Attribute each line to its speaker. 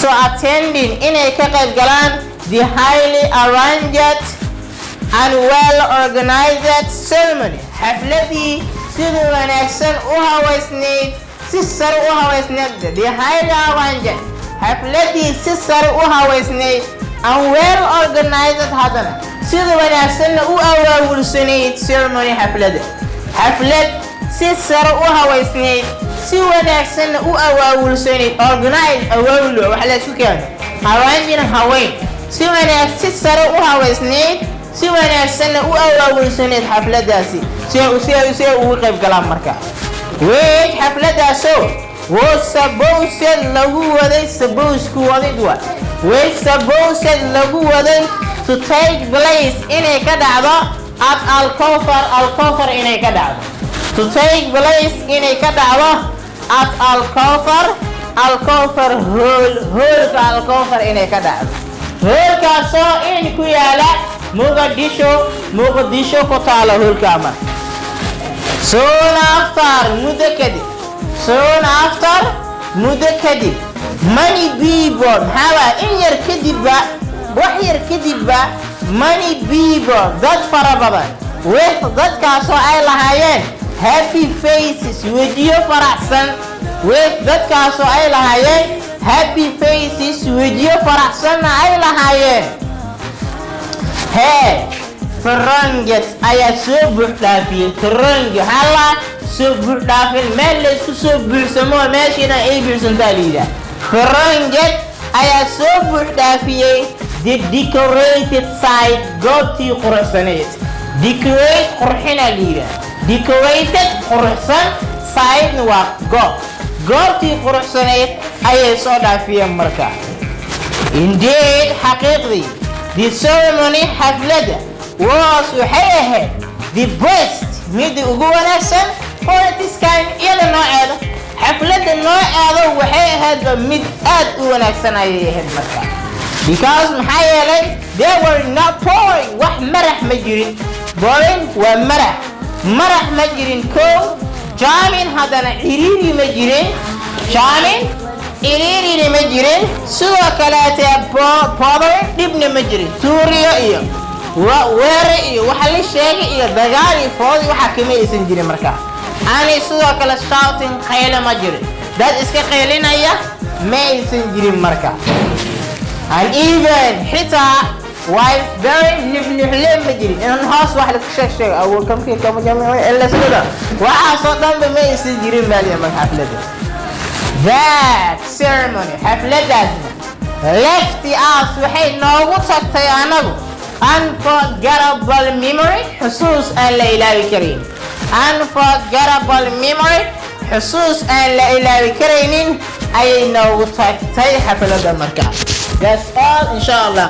Speaker 1: Attending, inay ka qayb galaan, the highly arranged and well organized ceremony, xafladii sida wanaagsan u hawaysnayd, si sare u hawaysnayd. The highly arranged, xafladii si sare u hawaysnayd, and well organized, haddana sida wanaagsanna u awaawulsanayd, ceremony, xafladda. Xaflad si sare u hawaysnayd, si wanaagsanna u awaawulsanayd. Organize, awaawul, wax la isku keeno. Arranging, haweyn. Si sare u hawaysnayd, si wanaagsanna u awaawulsanayd xafladaasi, si ay ugu qayb galaan marka. Which, xafladaasoo, was supposed, lagu waday, suppose, ku wadid wa, which supposed, lagu waday, to take place, inay ka dhacdo, at Alcofar, Alcofar inay ka dhacdo. To take place, inay ka dhacdo, at Alcofar, Alcofar Hall, hoolka Alcofar inay ka dhacdo, hoolkaasoo in ku yaala Muqdisho, Muqdisho ku taalo hoolka marka. Soon after, muddo kadib. Soon after, muddo kadib, many people, maxaa waa in yar kadibba, wax yar kadibba, many people, dad fara badan, with, dadkaasoo ay lahaayeen, happy faces, wejiyo faraxsan, with, dadkaasoo ay lahaayeen, happy faces, wejiyo faraxsanna ay lahaayeen, hee, thronged, ayaa soo buux dhaafiyey. Throng waxaa la soo buux dhaafin, meel laysku soo buuxsamo, meeshiina ay buuxsantaa la yidhaah. Thronged, ayaa soo buux dhaafiyey, the decorated site, goobtii quruxsanayd. Decorate, qurxina la yidhaah. Decorated, quruxsan, site waa goob. Goobtii quruxsanayd ayay soo dhaafiyeen marka. Indeed, xaqiiqdii, the ceremony, xafladda, was, waxay ahayd, the best, midda ugu wanaagsan, for its kind, iyada nooceeda. Xafladda nooceeda waxay ahaydba mid aad u wanaagsan ayay ahayd marka. Because, maxaa yeelay, there were not boring, wax marax ma jirin. Boring waa marax. Marax ma jirin ko. Jamming, haddana ciriiri ma jirin. Jamming, ciriirina ma jirin. Sidoo kaleete bothering, dhibna ma jirin. Tuuriyo iyo weere iyo waxa la sheegay iyo dagaal iyo foodi, waxa kama aysan jirin markaa. Ani sidoo kale shouting, qayle ma jirin. Dad iska qaylinaya ma aysan jirin marka. And even, xitaa, whispering, nuxnuxle ma jirin, in hoos wax laska sheeg sheego, awood kamkii kama jamic waxaasoo dhanba ma aysan jirin baa liya marka xafladda. That ceremony, xafladaasna, left us, waxay noogu tagtay anagu, unforgettable memory, xusuus aan la ilaawi karayn. Unforgettable memory, xusuus aan la ilaawi karaynin ayay noogu tagtay xafladda marka. That's all, insha Allah.